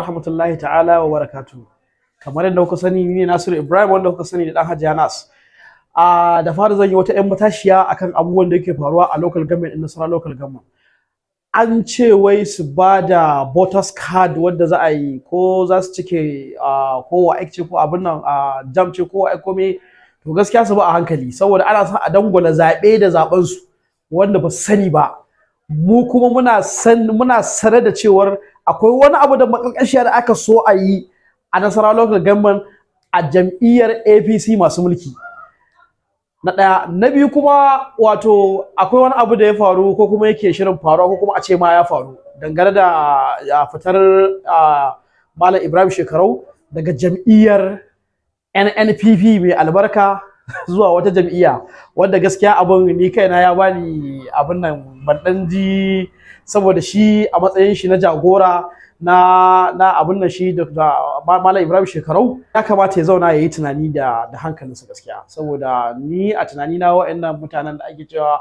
Rahmatullahi ta'ala wa barakatuhu. Kamar yadda kuka sani, ni ne Nasiru Ibrahim, wanda kuka sani da Dan Hajiya Nas. A da fara zan yi wata 'yan matashiya akan abubuwan da yake faruwa a local government din Nasarawa Local Government. An ce wai su ba da voters card wanda za a yi, ko za su cike ko wa ce ko abin nan a JAMB ce ko wa ko me. To gaskiya su ba a hankali, saboda ana son a dangwala zaɓe da zaɓen su wanda ba su sani ba. Mu kuma muna sane da cewar akwai wani abu da makalkashiya da aka so a yi a Nasarawa Local Government a jam'iyyar APC masu mulki. Na ɗaya. Na biyu kuma, wato akwai wani abu da ya faru ko kuma yake shirin faruwa, ko kuma a ce ma ya faru, dangane da fitar Malam Ibrahim Shekarau daga jam'iyyar NNPP mai albarka zuwa wata jam'iyya, wanda gaskiya abin ni kaina ya bani abin nan, ban dan ji, saboda shi a matsayin shi na jagora na abin nan, shi da Malam Ibrahim Shekarau ya kamata ya zauna ya yi tunani da hankalinsa gaskiya. Saboda ni a tunani na, wa'annan mutanen da ake cewa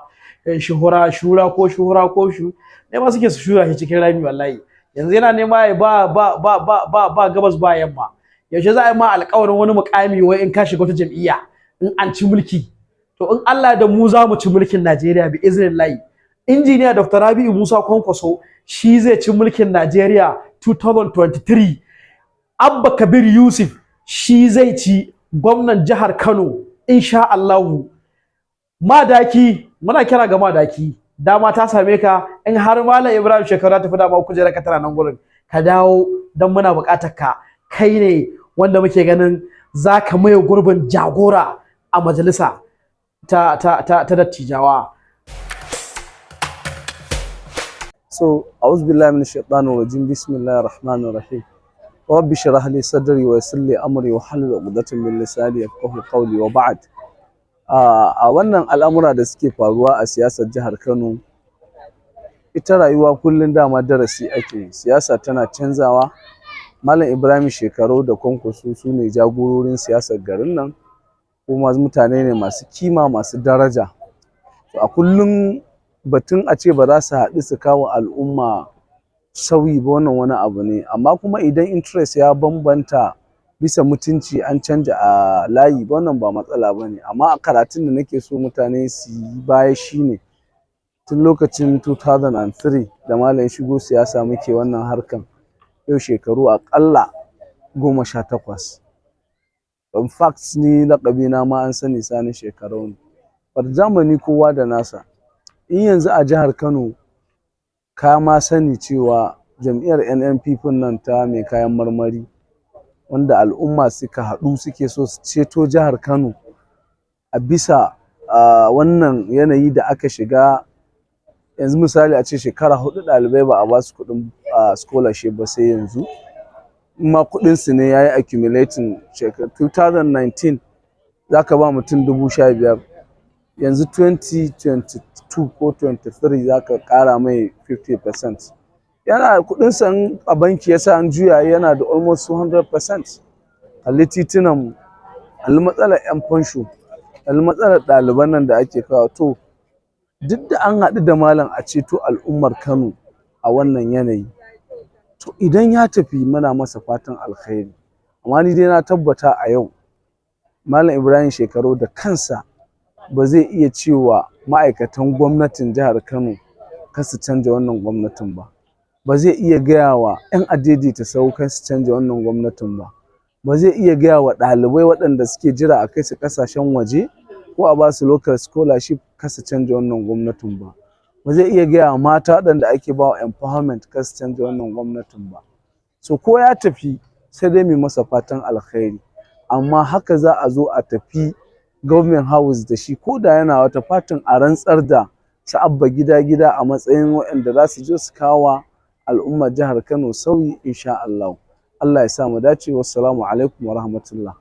shuhura shura ko shuhura ko shu ne ma suke su shura shi cikin rami. Wallahi yanzu yana nema ya ba ba ba ba ba ba gabas ba yamma. Yaushe za a yi ma alƙawarin wani mukami wai in ka shiga wata jam'iyya in an ci mulki? To in Allah da mu za mu ci mulkin Najeriya bi iznillahi. Injiniya Dr. Rabi'u Musa Kwankwaso shi zai ci mulkin Najeriya 2023. Abba Kabir Yusuf shi zai ci gwamnan jihar Kano insha Allahu. Madaki, muna kira ga Madaki, dama ta same ka. In har Malam Ibrahim Shekarau tafi, dama kujerar ka tana nan gurin, ka dawo don muna buƙatar ka. Kai ne wanda muke ganin za ka maye gurbin jagora a majalisa ta dattijawa. So, a'udhu billahi minash shaitanir rajim. Bismillahir rahmanir rahim. Rabbi shrah li sadri wa yassir li amri wa hlul 'uqdatan min lisani yafqahu qawli, wa ba'd. A wannan al'amura da suke faruwa a siyasar jihar Kano, ita rayuwa kullum dama darasi ake, siyasa tana canzawa. Malam Ibrahim Shekarau da Kwankwaso su ne jagororin siyasar garin nan, kuma mutane ne masu kima, masu daraja. To a kullum batun a ce ba za su haɗu su kawo al'umma sauyi ba, wannan wani abu ne. Amma kuma idan interest ya bambanta, bisa mutunci an canja a layi, wannan ba matsala ba ne. Amma a karatun da nake so mutane su yi baya shine, tun lokacin 2003 da malam ya shigo siyasa muke wannan harkan, yau shekaru aƙalla 18. In fact, ni laƙabina ma an sani, Sani Shekarau ne. But zamani kowa da nasa. In yanzu a jihar Kano ka ma sani cewa jam'iyyar NNPP nan ta mai kayan marmari, wanda al'umma suka haɗu suke so su ceto jihar Kano a bisa wannan yanayi da aka shiga yanzu. Misali, a ce shekara 4 ɗalibai ba a ba su kuɗin scholarship ba, sai yanzu in ma kuɗin su ne yayi accumulating. 2019 zaka ba mutum 15,000, yanzu 2022 ko 23 zaka ƙara mai 50%. Yana kuɗin sa a banki yasa an juya, yana da almost 200%. Kalli titunan mu, kalli matsalar 'yan fansho, kalli matsalar ɗaliban nan da ake kawo. To duk da an haɗu da malam a ceto al'ummar Kano a wannan yanayi, to idan ya tafi muna masa fatan alkhairi. Amma ni dai na tabbata a yau Malam Ibrahim Shekarau da kansa ba zai iya cewa ma'aikatan gwamnatin jihar Kano kar su canja wannan gwamnatin ba, ba zai iya gaya wa 'yan adaidaita sahu kar su canja wannan gwamnatin ba, ba zai iya gaya wa ɗalibai waɗanda suke jira a kai su ƙasashen waje ko a ba su local scholarship kar su canja wannan gwamnatin ba, ba zai iya gaya wa mata waɗanda ake ba wa empowerment kar su canja wannan gwamnatin ba. So ko ya tafi, sai dai mu masa fatan alkhairi. Amma haka za a zo a tafi government house da shi, ko da yana wata fatin, a rantsar da su Abba Gida Gida a matsayin waɗanda za su je su kawo al'ummar jihar Kano sauyi insha Allah. Allah ya sa mu dace. Wassalamu alaikum wa rahmatullah.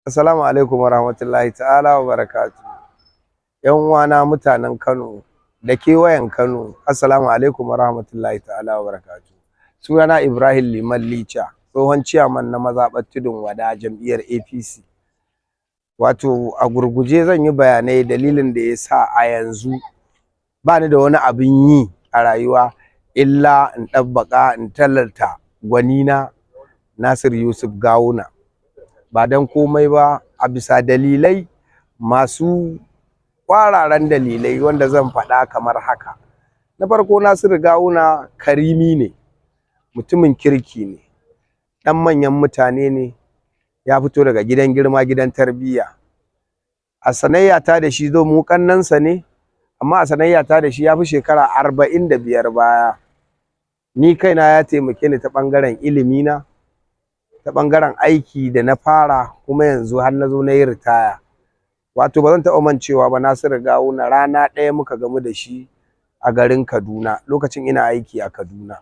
Assalamu alaikum wa rahmatullahi ta'ala wa barakatuh. Yan uwana mutanen Kano da kewayen Kano, assalamu alaikum wa rahmatullahi ta'ala wa barakatuh. Sunana Ibrahim Liman Licha, tsohon ciyaman na mazaɓar Tudun Wada, jam'iyyar APC. Wato a gurguje zan yi bayanai dalilin da ya sa a yanzu ba ni da wani abin yi a rayuwa. Illa in ɗabbaƙa in tallata gwanina Nasir Yusuf Gawuna, ba don komai ba, a bisa dalilai masu ƙwararan dalilai wanda zan faɗa kamar haka. Na farko, Nasiru Gawuna karimi ne, mutumin kirki ne, ɗan manyan mutane ne, ya fito daga gidan girma, gidan tarbiyya. A sanayyata da shi, zo mu ƙannansa ne, amma a sanayyata da shi ya fi shekara 45 baya. Ni kaina ya taimake ni ta ɓangaren ilimina, ta ɓangaren aiki da na fara, kuma yanzu har na zo na yi ritaya. Wato ba zan taɓa mancewa ba, Nasiru Gawuna, rana ɗaya muka gamu da shi a garin Kaduna lokacin ina aiki a Kaduna.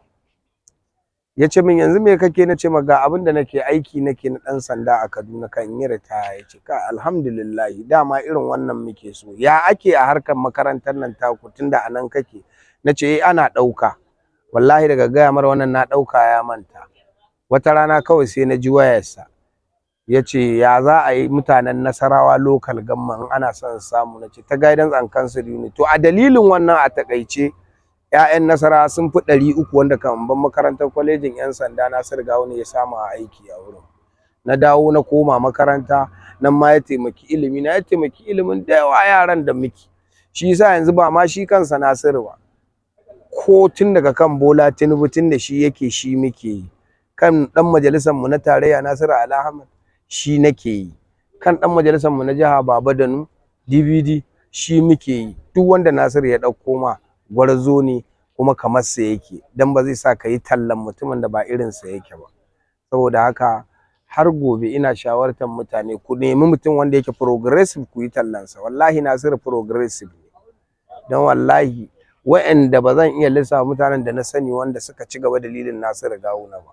Ya ce min, "Yanzu me kake?" Na ce ga abin da nake, aiki nake na ɗan sanda a Kaduna kan yi ritaya. Ya ce, "Ka, alhamdulillahi, dama irin wannan muke so. Ya ake a harkar makarantar nan taku, tunda a nan kake?" Na ce, "Eh, ana ɗauka." Wallahi daga gaya mar wannan na ɗauka ya manta. Wata rana kawai sai na ji wayarsa, ya ce, "Ya za a yi mutanen Nasarawa Local Government ana son samu?" Na ce, "Ta guidance and counsel unit." To, a dalilin wannan, a takaice, 'ya'yan Nasarawa sun fi 300 wanda kan ban makarantar kwalejin 'yan sanda, Nasiru Gawuna ya samu a aiki a wurin. Na dawo na koma makaranta, nan ma ya taimaki ilimi na, ya taimaki ilimin da yawa yaran da muke. Shi yasa yanzu ba ma shi kansa Nasiru ba, ko tun daga kan Bola Tinubu, tun da shi yake, shi muke yi. Kan dan majalisar mu na tarayya Nasiru Ali Ahmad, shi nake yi. Kan dan majalisar mu na jiha Baba Danu DVD, shi muke yi. Duk wanda Nasiru ya ɗauko ma gwarzo ne, kuma kamar sa yake, dan ba zai sa ka yi tallan mutumin da ba irin sa yake ba. Saboda haka har gobe ina shawartar mutane, ku nemi mutum wanda yake progressive, ku yi tallansa. Wallahi Nasiru progressive ne, don wallahi wa'anda ba zan iya lissafa mutanen da na sani wanda suka ci gaba dalilin Nasiru Gawuna ba.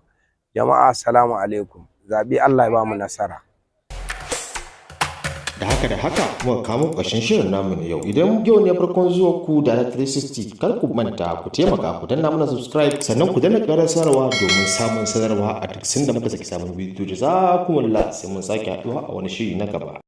Jama'a, assalamu alaikum. Zabi, Allah ya ba mu nasara. Da haka muka kamo ƙarshen shirin namu na yau. Idan yau ne farkon zuwa ku da 360, kar ku manta ku taimaka ku danna mana subscribe, sannan ku danna ƙarar sanarwa domin samun sanarwa a duk sanda muka saki sabon bidiyo. Jazakumullah, sai mun sake haɗuwa a wani shiri na gaba.